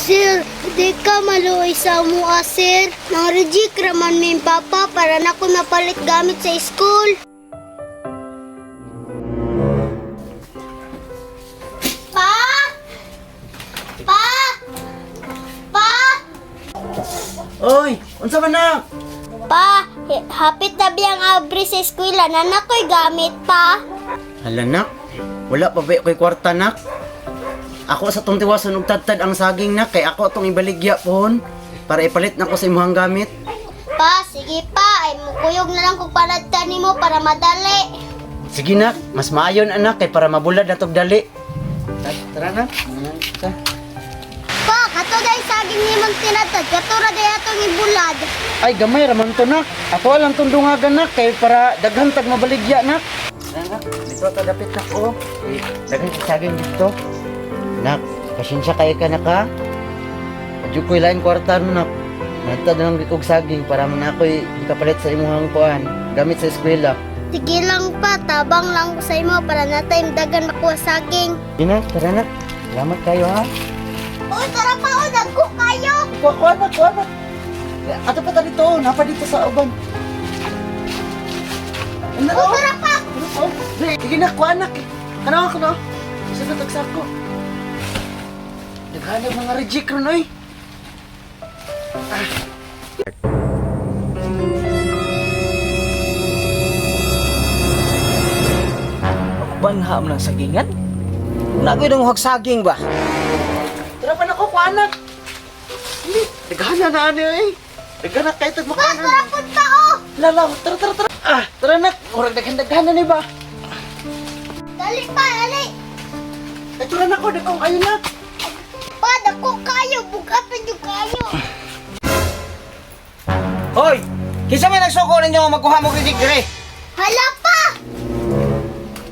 Sir, di ka maluoy sa mua, sir. Nang reject raman mi papa para na ko mapalit gamit sa school. Pa! Pa! Pa! Oy, unsa man na? Pa, hapit na biyang abri sa eskwela na nakoy gamit pa. Hala nak, wala pa ba ko'y kwarta nak? Ako sa tong tiwason og tadtad ang saging nak kay ako atong ibaligya pohon para ipalit nako sa imong gamit. Pa, sige pa, ay mukuyog na lang kung paladta nimo para madali. Sige nak, mas maayon anak kay para mabulad na tog dali. Tara na. Ta. Pa, kato day saging nimong tinatad, kato ra day atong ibulad. Ay gamay ra man to nak. Ato lang tong dungagan nak kay para daghan tag mabaligya nak. Tara nak, dito ta dapit nak oh. Eh, daghan kay saging dito. Nak, pasensya kay ka nak ha. Adyo ko'y lain kwarta no nak. Nagtad na lang og saging para man ako'y ikapalit sa imong kuan gamit sa eskwela. Sige lang pa, tabang lang ko sa imo para natay dagan makuha saging. Sige na, tara na. Salamat kayo ha. Uy, tara pa, uy, dagko kayo. Kuha, kuha na, kuha na. Ato pa ta dito, oh. Napa dito sa uban. Ano? Uy, tara pa. Oh, sige na, kuha na. Kano, kano. Isa na tagsako. Naghanap mga reject ron, oy. Banha mo ng sagingan? Wala ko yung saging ba? Tara pa na ko, kuha na. Hindi, naghanap na ano, eh. Naghanap kayo Pa, tagmakanan. tara punta oh. Lala, tara, tara, tara. Ah, tara na. Murag daghan-daghan na ni ba? Dali pa, dali. Ay, tara na ko, dagkong kayo na. Pa, dagko kayo, bugat pa jud kayo. Hoy! Kinsa may nagsuko ninyo magkuha mo reject dire? Hala pa.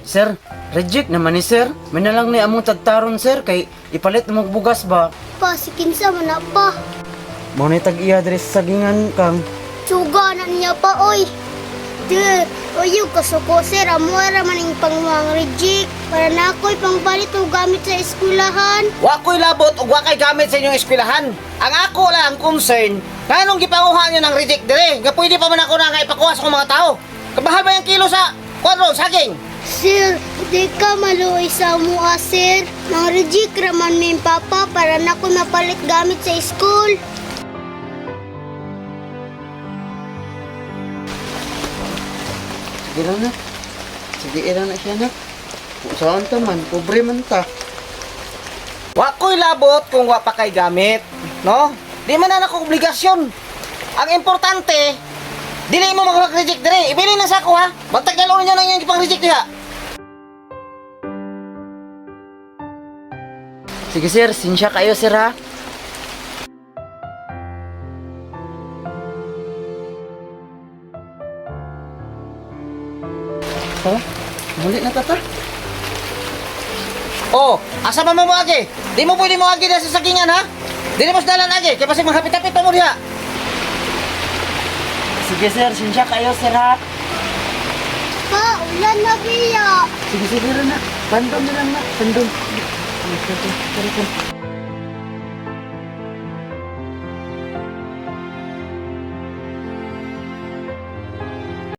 Sir, reject naman ni sir. May nalang ni among tagtaron sir kay ipalit mo og bugas ba. Pa, si kinsa man na pa. Mao ni tag iya diri sa sagingan kang. Suga na niya pa, oy. Sir, oy, kasuko sir, amo ra man ing panguhang reject para na ako'y pangpalit og gamit sa eskwelahan. Wa ko'y labot ug wa kay gamit sa inyong eskwelahan. Ang ako lang ang concern, nganong gipanguha niyo ng reject dire? Nga pwede pa man ako na nga ipakuha sa akong mga tao. Kabahal ba yung kilo sa kwadro saging? Sir, di ka maluoy sa mua, sir. Nang reject raman mi papa para na ko mapalit gamit sa school. Sige lang na. Sige lang na siya na. Kung saan ta man, pobre man ta. Wa ko'y labot kung wa pa kay gamit, no? Di man na ako obligasyon. Ang importante, dili mo mag-reject dire. Ibili na sa ako ha. Magtagal niyo nang inyong ipang-reject diha. Sige sir, sinsya kayo sir ha. Tara, muli na tata. Oh, asa man mo agi? Di mo pwede mo agi na sa sagingan ha? Dili mo dalan agi, kay basig maghapit-hapit pa mo diha. Sige sir, sinsya kayo sir ha. Pa, ulan na biya. Sige sige na. Bandom na lang na, bandom. Tara, tara, tara.